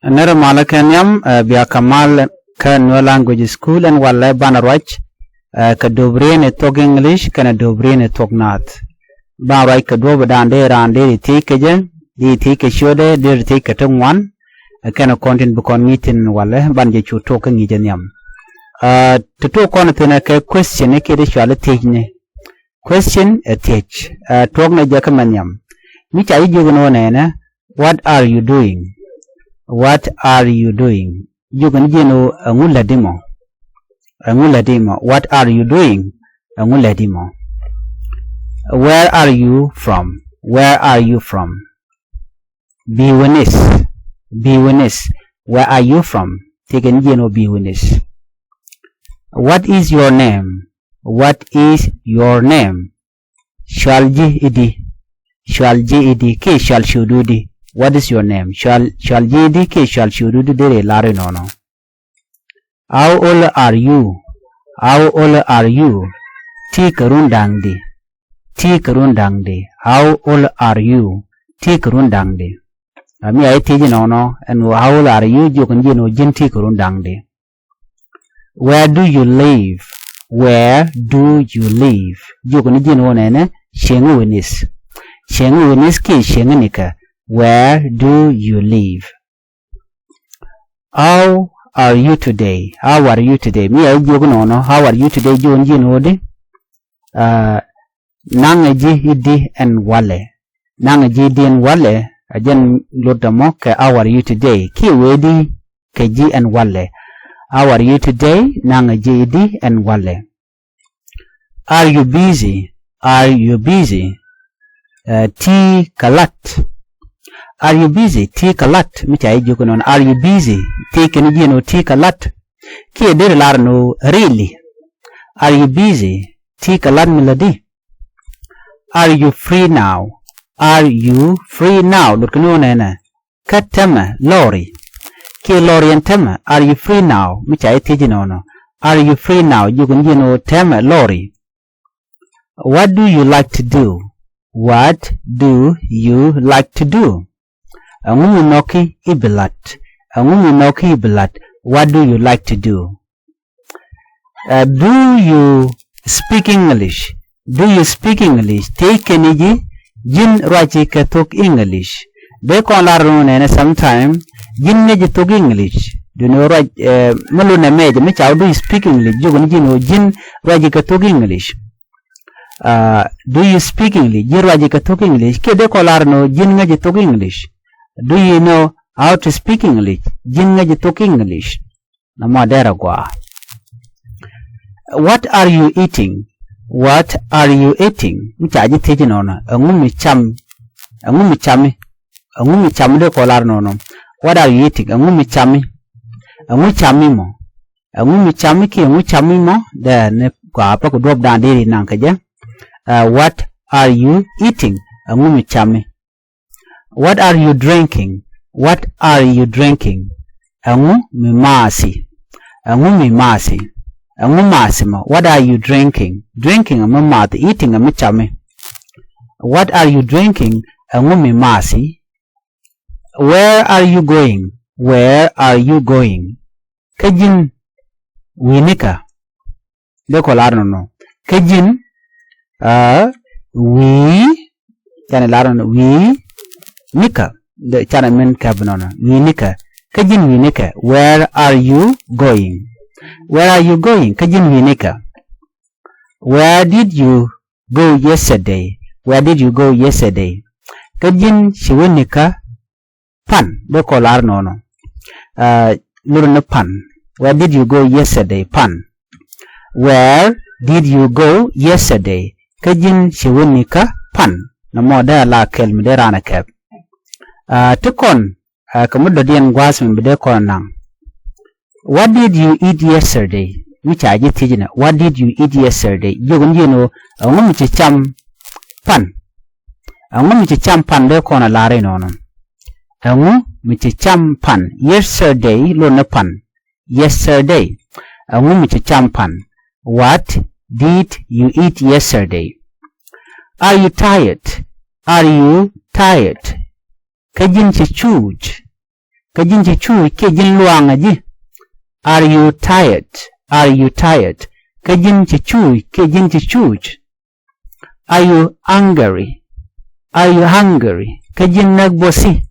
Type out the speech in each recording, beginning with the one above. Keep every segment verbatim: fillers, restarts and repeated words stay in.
Nɛrɛ malä kɛ nhiam, ɛ, bia kɛ mal kä Nuer Language School ɛn walɛ banɛ ruac, ɛ, kɛ duɔ̱ɔ̱p riet ni thok English kɛnɛ duɔ̱ɔ̱p riet ni thok Naath. Banɛ ruac kɛ duɔ̱ɔ̱p dan dee raan dee ri thiec kɛ jɛ, dee ri thiec kɛ ciötdɛ, dee ri thiec kɛ ti ŋuan, ɛ, kɛnɛ kɔn tin bi kɔn ŋi̱i̱c thi̱n walɛ, banɛ jɛ cu tok kä ŋi̱i̱c ɛ nhiam. Ɛ, ti tok kɔn thi̱n ɛ kɛ question ni kiɛ ti cual i̱ thiecni. Question ɛ thiec, ɛ, tuɔknɛ jɛ kä mɛ nhiam. Mi ca ji̱ jiök ni wä nɛnɛ, what are you doing? What are you doing? Jiök ni ji̱ ni wä ɛŋu lätdi mɔ? Ɛŋu lätdi mɔ? What are you doing? Ɛŋu lätdi mɔ? Where are you from? Where are you from? Bi wi̱nis, bi wi̱nis. Where are you from? Thiec kɛn ji̱ ni wä bi wi̱nis. What is your name? What is your name? Cual ji̱ i̱di? Cual ji̱ i̱di kiɛ cual ciötdu i̱di? What is your name? Cual, cual ji̱ i̱di kiɛ cual ciötdu i̱di? Deri lar inɔnɔ. How old are you? How old are you? Ti kɛ run da̱ŋ di? Ti kɛ run da̱ŋ di? How old are you? Ti kɛ run da̱ŋ di? Ɛ, mi a ji̱ thiec inɔnɔ ɛn ɣöö how old are you? Jiök ni ji̱ ni wä ji̱n ti kɛ run da̱ŋ di? Where do you live? Where do you live? Jiök ni ji̱ ni wä nɛnɛ cieŋ wi̱nis. Cieŋ wi̱nis kiɛ cieŋ nikä. Where do you live? How are you today? How are you today? Mi a ji̱ jiök inɔnɔ, how are you today? Jiök ni ji̱ ni wä di? Ɛ, naŋ ji̱ i̱di ɛn walɛ? Naŋ ji̱ i̱di ɛn walɛ? Ɛ jɛn lot ɛmɔ kɛ how are you today? Kiɛ wee di kɛ ji̱ ɛn walɛ? How are you today? Naŋ ji̱ i̱di ɛn walɛ? Are you busy? Are you busy? Ɛ, ti kɛ lat? Are you busy? Ti kɛ lat? Mi ca ji̱ jiök inɔnɔ, are you busy? Thiec kɛn ji̱ ni wä ti kɛ lat? Kiɛ deri lar ni wä really? Are you busy? Ti kɛ lat mi lätdi? Are you free now? Are you free now? Lot kɛn ni wä nɛnɛ, kä tämɛ lɔri kiɛ lɔri ɛn tämɛ? Are you free now? Mi ca ji̱ thiec inɔnɔ, are you free now? Jiök ni ji̱ ni wä tämɛ lɔri. What do you like to do? What do you like to do? Ɛŋu mi nhɔki i̱ bi lat? Ɛŋu mi nhɔki i̱ bi lat? What do you like to do? Ɛ, do you speak English? Do you speak English? Thiec kɛn ji̱, ji̱n ruaci kɛ thok English? Dee kɔn lar ni wä nɛnɛ sometime ji̱n ŋäci thok English. Duŋni ruac, ɛ, mi lot nɛ mɛc mi ca wä do you speak English? Jiök ni ji̱ ni wä ji̱n ruaci kɛ thok English. Ɛ, do you speak English? Ji̱n ruaci kɛ thok English. Kiɛ dee kɔn lar ni wä ji̱n ŋäci thok English? Do you know how to speak English? Ji̱n ŋäci thok English? Nɔmɔ derɛ gɔaa. What are you eating? What are you eating? Mi ca ji̱ thiec inɔnɔ, ɛŋu mi cam? Ɛŋu mi cami? Ɛŋu mi cami? Dee kɔn lar inɔnɔ, what are you eating? Ɛŋu mi cami? Ɛŋu cami mɔ? Ɛŋu mi cami kiɛ ɛŋu cami mɔ? Dee ni gɔaa, pek duɔ̱ɔ̱p dan deri naŋ kɛ jɛ. Ɛ, what are you eating? Ɛŋu mi cami? What are you drinking? What are you drinking? Ɛŋu mi maathi? Ɛŋu mi maathi? Ɛŋu maathi mɔ? What are you drinking? Drinking ɛ mi maathi, eating ɛ mi cami. What are you drinking? Ɛŋu mi maathi? Where are you going? Where are you going? Kä ji̱n wi̱i̱ nikä? Dee kɔn lar inɔnɔ, kä ji̱n, ɛ, wi̱i̱, canɛ lar inɔnɔ, wi̱i̱ nikä. Dee canɛ min kɛp inɔnɔ, wi̱i̱ nikä. Kä ji̱n wi̱i̱ nikä? Where are you going? Where are you going? Kä ji̱n wi̱i̱ nikä? Where did you go yesterday? Where did you go yesterday? Kä ji̱n ci wä nikä pan? Dee kɔn lar inɔnɔ, ɛ, lot ni pan. Where did you go yesterday? Pan. Where did you go yesterday? Kä ji̱n ci wä nikä pan? Nɔmɔ dee a la kɛl mi dee raan a kɛp. Ɛ, ti kɔn, ɛ, kɛ mi dɔ̱diɛn gua̱a̱th mi bi dee kɔn naŋ. What did you eat yesterday? Mi ca ji̱ thiec inɛ, what did you eat yesterday? Jiök ni ji̱ ni wä, ɛŋu mi ci cam pan? Ɛŋu mi ci cam pan? Dee kɔn a lar inɔnɔ, ɛŋu mi ci cam pan? Yesterday, lot ni pan. Yesterday. Ɛŋu mi ci cam pan? What did you eat yesterday? Are you tired? Are you tired? Kä ji̱n ci cuuc? Kä ji̱n ci cuuc kiɛ ji̱n luaŋä ji̱. Are you tired? Are you tired? Kä ji̱n ci cuuc kiɛ ji̱n ci cuuc. Are you hungry? Are you hungry? Kä ji̱n näk buɔthi.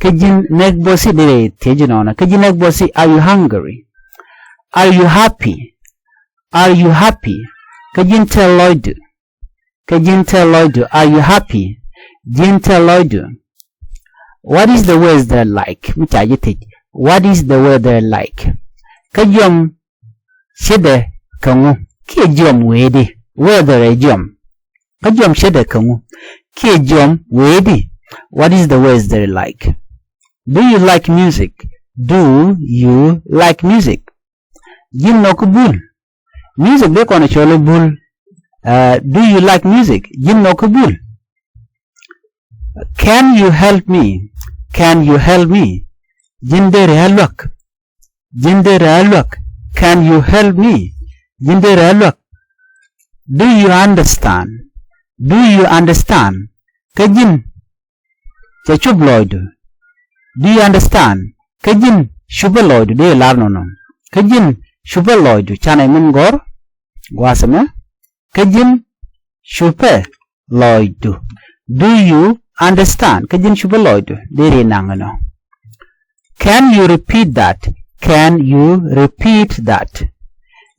Kä ji̱n näk buɔthi, dee thiec inɔnɔ. Kä ji̱n näk buɔthi, are you hungry? Are you happy? Are you happy? Kä ji̱n tɛl lɔcdu. Kä ji̱n tɛl lɔcdu, are you happy? Ji̱n tɛl lɔcdu. What is the weather like? Mi ca ji̱ thiec. What is the weather like? Kä jiɔam ce̱tdɛ kɛ ŋu? Kiɛ jiɔam wee di? Weather ɛ jiɔam. Kä jiɔam ce̱tdɛ kɛ ŋu? Kiɛ jiɔam wee di? What is the weather like? Do you like music? Do you like music? Ji̱n nhɔk bul? Music dee kɔn cɔl bul. Uh, do you like music? Ji̱n nhɔk bul? Can you help me? Can you help me? Ji̱n deri ɣä luäk? Ji̱n deri ɣä luäk? Can you help me? Ji̱n deri ɣä luäk? Do you understand? Do you understand? Kä ji̱n cɛ cup lɔcdu. Do you understand? Kä ji̱n cupä lɔcdu, dee lar nɔnɔ. Kä ji̱n cupä lɔcdu, canɛ min gɔ̱r gua̱a̱th ɛmɛ. Kä ji̱n cupä lɔcdu. Do you understand? Kä ji̱n cupä lɔcdu, deri naŋ inɔ. Can you repeat that? Can you repeat that?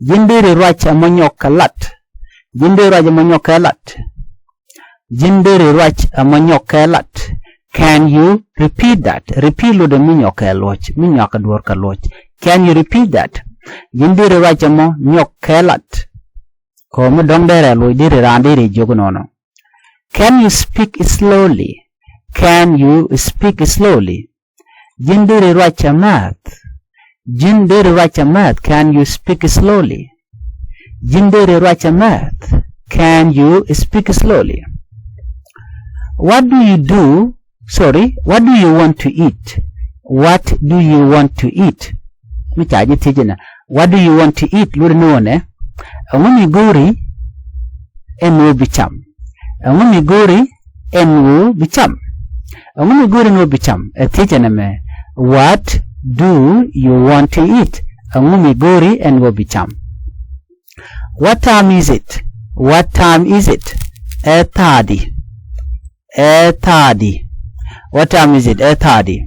Ji̱n deri ruac ɛmɔ nyɔk kɛ lat? Ji̱n deri ruac ɛmɔ nyɔk kɛ lat? Ji̱n deri ruac ɛmɔ nyɔk kɛ lat? Can you repeat that? Repeat lotdɛ mi nyɔk kɛ luɔc, mi nyɔak kɛ duɔ̱ɔ̱r kɛ luɔc. Can you repeat that? Ji̱n deri ruac ɛmɔ nyɔk kɛ lat? Kɔ mi dɔ̱ŋ dee rɛl wec, deri raan deri jiök inɔnɔ. Can you speak slowly? Can you speak slowly? Ji̱n deri ruac ɛ määth? Ji̱n deri ruac ɛ määth? Can you speak slowly? Ji̱n deri ruac ɛ määth? Can you speak slowly? What do you do? Sorry, what do you want to eat? What do you want to eat? Mi ca ji̱ thiec inɛ. What do you want to eat? Luɔt ni ɣöö nɛ, ɛŋu mi go̱o̱ri ɛn ɣöö bi cam? Ɛŋu mi go̱o̱ri ɛn ɣöö bi cam? Ɛŋu mi go̱o̱ri ɛn ɣöö bi cam? Ɛ thiec ɛn ɛmɛ. What do you want to eat? Ɛŋu mi go̱o̱ri ɛn ɣöö bi cam? What time is it? What time is it? Ɛ thaadi. Ɛ thaadi. What time is it? Ɛ thaadi.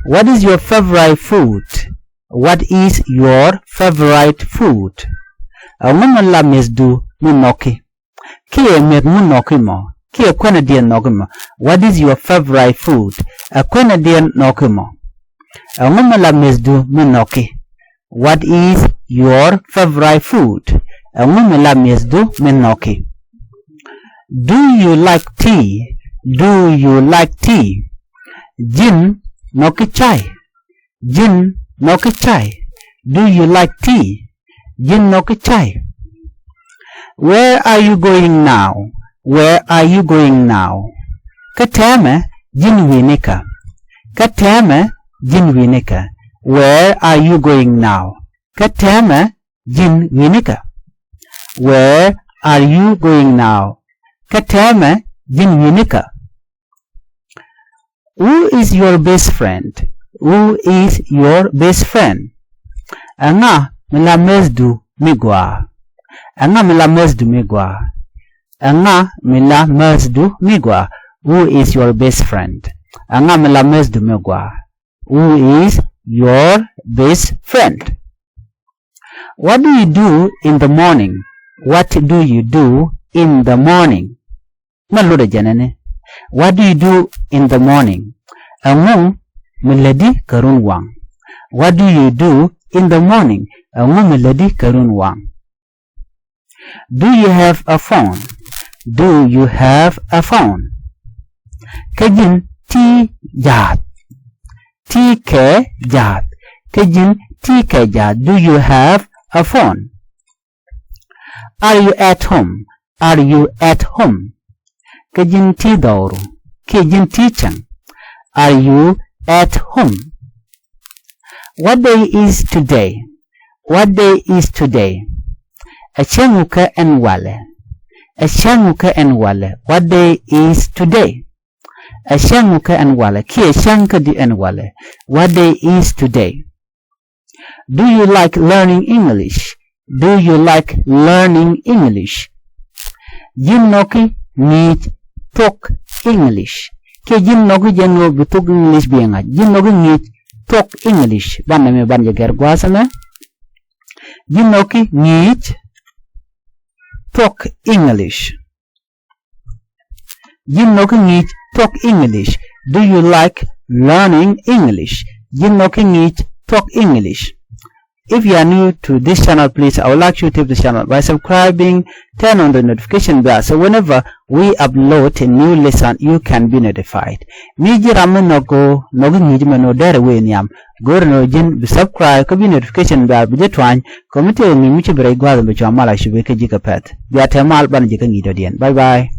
What is your favorite food? What is your favorite food? Ɛŋu mi la methdu mi nhɔki? Kiɛ meth ŋu nhɔki mɔ? Kiɛ kuänɛ diɛn nhɔki mɔ? What is your favorite food? Ɛ kuänɛ diɛn nhɔki mɔ? Ɛŋu mi la methdu mi nhɔki? What is your favorite food? Ɛŋu mi la methdu mi nhɔki? Do you like tea? Do you like tea? Ji̱n nhɔki cay? Ji̱n nhɔki cay? Do you like tea? Ji̱n nhɔki cay? Where are you going now? Where are you going now? Kä täämɛ ji̱n wi̱i̱ nikä? Kä täämɛ ji̱n wi̱i̱ nikä? Where are you going now? Kä täämɛ ji̱n wi̱i̱ nikä? Where are you going now? Kä täämɛ ji̱n wi̱i̱ nikä? Who is your best friend? Who is your best friend? Ɛŋa mi la methdu mi gɔaa? Ɛŋa mi la methdu mi gɔaa? Ɛŋa mi la methdu mi gɔaa? Who is your best friend? Ɛŋa mi la methdu mi gɔaa? Who is your best friend? What do you do in the morning? What do you do in the morning? Mɛ lotdɛ jɛnɛni. What do you do in the morning? Ɛŋu mi lätdi kɛ run waŋ? What do you do in the morning? Ɛŋu mi lätdi kɛ run waŋ? Do you have a phone? Do you have a phone? Kä ji̱n ti jaath? Ti kɛ jaath? Kä ji̱n ti kɛ jaath? Do you have a phone? Are you at home? Are you at home? Kä ji̱n ti dhɔru? Kä ji̱n ti cäŋ? Are you at home? What day is today? What day is today? Ɛ cäŋ wukɛ ɛn walɛ? Ɛ cäŋ wukɛ ɛn walɛ? What day is today? Ɛ cäŋ kä ɛn walɛ kiɛ ɛ cäŋ kä di ɛn walɛ. What day is today? Do you like learning English? Do you like learning English? Ji̱n nhɔki ŋi̱i̱c thuɔ̱k English. Kiɛ ji̱n nhɔki jɛn ɣöö bi thuɔ̱k English bi ŋa̱c. Ji̱n nhɔki ŋi̱i̱c thuɔ̱k English. Banɛ mi ban jɛ gɛr gua̱a̱th ɛmɛ. Ji̱n nhɔki ŋi̱i̱c thuɔ̱k English. Ji̱n nhɔki ŋi̱i̱c thuɔ̱k English. Do you like learning English? Ji̱n nhɔki ŋi̱i̱c thuɔ̱k English. If you are new to this channel, please, I would like you to tip the channel by subscribing, turn on the notification bell, so whenever we upload a new lesson, you can be notified. Mi ji̱ ram mi nhɔk ɣöö nhɔki ŋi̱i̱c mɛn ɣöö derɛ wee nhiam, go̱o̱rɛ ni ɣöö ji̱n bi subscribe kä bi notification bell bi jɛ tuany, kɛ mi tëëkɛ ŋi̱i̱c mi ci bi rɛy gua̱a̱th in bi cua mal a cupi kä ji̱ kɛ pɛ̈th. Bia te mal banɛ jɛ kä ŋi̱i̱c dɔ̱diɛn. Bye bye.